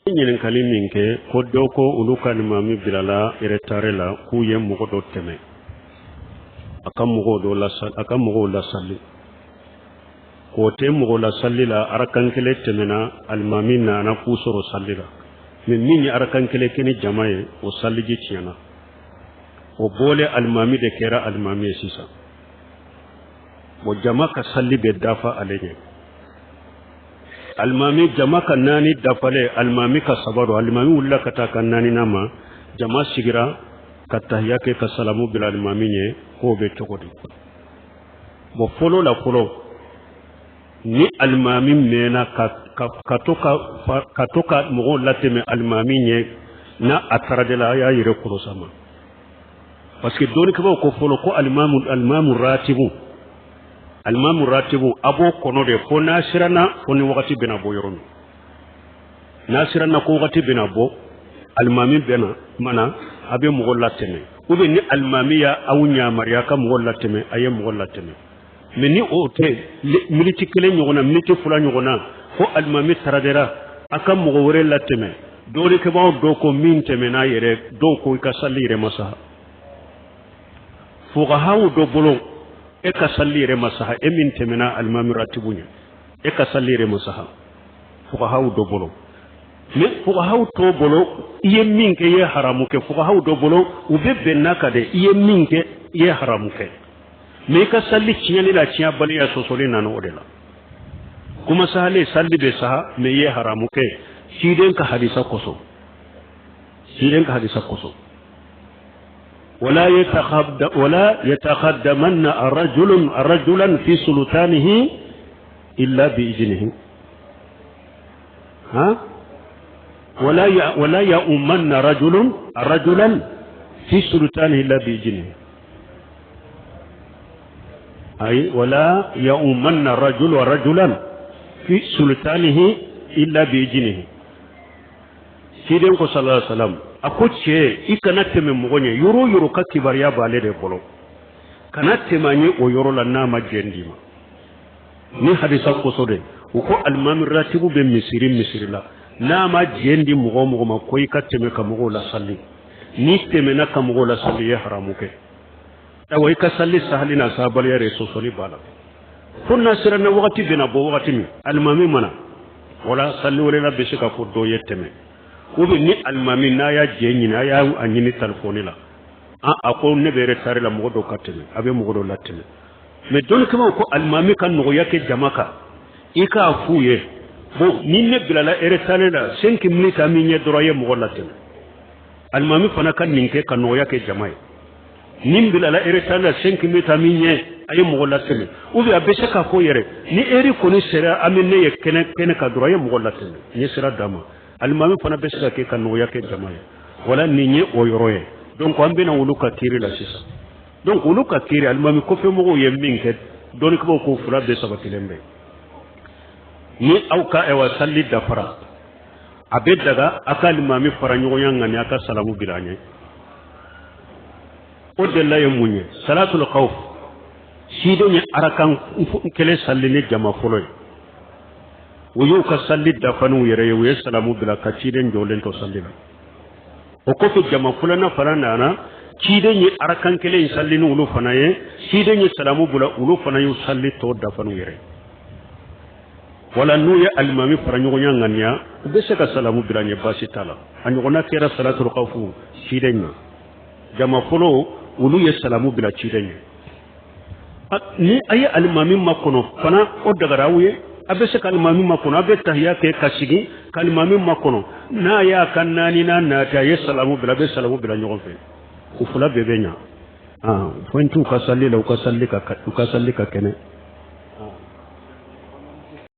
Ɲininkali min kɛ ko dɔ ko olu ka alimami bilala retard la, k'u ye mɔgɔ dɔ tɛmɛ a ka mɔgɔw dɔ lasali, a ka mɔgɔw lasali, k'o tɛ mɔgɔ lasali la. Arakan kelen tɛmɛna, alimami nana k'u sɔrɔ sali la, mais min ye arakan kelen kɛ ni jama ye, o saliji tiɲɛna. O bɔlen, alimami de kɛra alimami ye sisan. Bon, jama ka sali bɛ dafa ale ɲɛ. Alimami, jama ka naani dafalen, alimami ka saba don. Alimami wulila ka taa ka naaninan ma, jama sigira ka tahiya kɛ ka salamu bila alimami ɲɛ. K'o bɛ cogo di? Bon, fɔlɔ la fɔlɔ, ni alimami mɛnna ka to ka mɔgɔw latɛmɛ alimami ɲɛ, n'a a taradela, a y'a yɛrɛ kɔlɔsi a ma, parce que dɔnnikɛbaaw ko fɔlɔ ko alimamu ratibu, a b'o kɔnɔ de fo n'a siranna, fo ni wagati bɛna bɔ yɔrɔ min. N'a siranna ko wagati bɛna bɔ, alimami bɛna mana, a bɛ mɔgɔ latɛmɛ, ou bien ni alimami y'a aw yamaruya ka mɔgɔ latɛmɛ, a ye mɔgɔ latɛmɛ. Mais ni o tɛ, miniti kelen ɲɔgɔnna, miniti 2 ɲɔgɔnna, fo alimami taradera, a ka mɔgɔ wɛrɛ latɛmɛ. Dɔnnikɛbaaw dɔw ko min tɛmɛna yɛrɛ, dɔw ko i ka sali yɛrɛ ma saha. Fuqahaw dɔ bolo, e ka sali yɛrɛ ma saha. E min tɛmɛna alimami ratibu ɲɛ, e ka sali yɛrɛ ma saha, fuqahaw dɔ bolo. Mais fuqahaw tɔ bolo, i ye min kɛ, i ye haramu kɛ. Fuqahaw dɔ bolo, u bɛ bɛn n'a kan de, i ye min kɛ, i ye haramu kɛ, mais i ka sali tiɲɛni la, tiɲɛbaliya sɔsɔli nana o de la. Kuma sahalen, sali bɛ saha, mais i ye haramu kɛ ciden ka hadisa kosɔn, ciden ka hadisa kosɔn: ولا يتقدمن رجل رجلا في سلطانه إلا بإذنه، ها، ولا يؤمن رجل رجلا في سلطانه إلا بإذنه، أي ولا يؤمن رجل رجلا في سلطانه إلا بإذنه. Ciden ko صلى الله عليه وسلم, a ko cɛ, i kana tɛmɛ mɔgɔ ɲɛ yɔrɔ o yɔrɔ ka kibaruya b'ale de bolo, kana tɛmɛ a ɲɛ o yɔrɔ la n'a ma jɛn d'i ma. Ni hadisa kosɔn de, u ko alimami ratibu bɛ misiri la, n'a ma jɛn di mɔgɔ o mɔgɔ ma ko i ka tɛmɛ ka mɔgɔw lasali, n'i tɛmɛna ka mɔgɔw lasali, i ye haramu kɛ. Ayiwa, i ka sali sahali n'a sahabaliya de, sɔsɔli b'a la. Fo n'a sera na wagati bɛna bɔ, wagati min alimami mana wala sali wɛrɛ bɛ se ka fɔ dɔ ye tɛmɛ, ou bien ni alimami n'a y'a jɛ ɲini, a y'a ɲini telefɔni la, a ko ne bɛ retard la, mɔgɔ dɔw ka tɛmɛ, a bɛ mɔgɔ dɔw latɛmɛ. Mais dɔnnikɛbaw ko alimami ka nɔgɔya kɛ jama kan, i k'a f'u ye: bon, ni ne bilala retard la 5 minutes, a min ɲɛ dɔrɔn, a ye mɔgɔ latɛmɛ. Alimami fana ka nin kɛ ka nɔgɔya kɛ jama ye: ni n bilala retard la 5 minutes, a min ɲɛ, a ye mɔgɔ latɛmɛ. Ou bien a bɛ se k'a fɔ yɛrɛ, ni heure kɔni sera, an bɛ ne ye kɛnɛ kɛnɛ kan dɔrɔn, a ye mɔgɔ latɛmɛ, n ye sira d'a ma. Alimami fana bɛ se ka kɛ ka nɔgɔya kɛ jama ye. Wala nin ye o yɔrɔ ye. Donc an bɛna olu ka kiiri la sisan. Donc olu ka kiiri, alimami kɔfɛmɔgɔw ye min kɛ, dɔnnikɛbaw ko fila bɛɛ sabatilen bɛ. Ni aw ka ayiwa sali dafara, a bɛ daga a ka alimami fara ɲɔgɔnya ŋani, a ka salamu bila a ɲɛ. O delila ye mun ye? صلاة الخوف, ciden ye arakan kelen sali ni jama fɔlɔ ye. U y'u ka sali dafa n'u yɛrɛ ye, u ye salamu bila ka ciden jɔlen to sali la. O kɔfɛ, jama filanan fana nana, ciden ye arakan kelen in sali ni olu fana ye, ciden ye salamu bila, olu fana y'u sali tɔ dafa n'u yɛrɛ ye. Wala n'u ye alimami fara ɲɔgɔnya ŋaniya, u bɛ se ka salamu bila ɲɛ, baasi t'a la. A ɲɔgɔnna kɛra صلاة الخوف ciden ɲɛ. Jama fɔlɔ, olu ye salamu bila ciden ɲɛ. Ni a ye alimami makɔnɔ fana, o dagara aw ye, a bɛ se ka alimami makɔnɔ, a bɛ tahiya kɛ ka sigi ka alimami makɔnɔ. N'a y'a ka naaninan nati, a ye salamu bila, a bɛ salamu bila ɲɔgɔn fɛ. U fila bɛɛ bɛ ɲa, foyi t'u ka sali la, u ka sali ka kɛnɛ.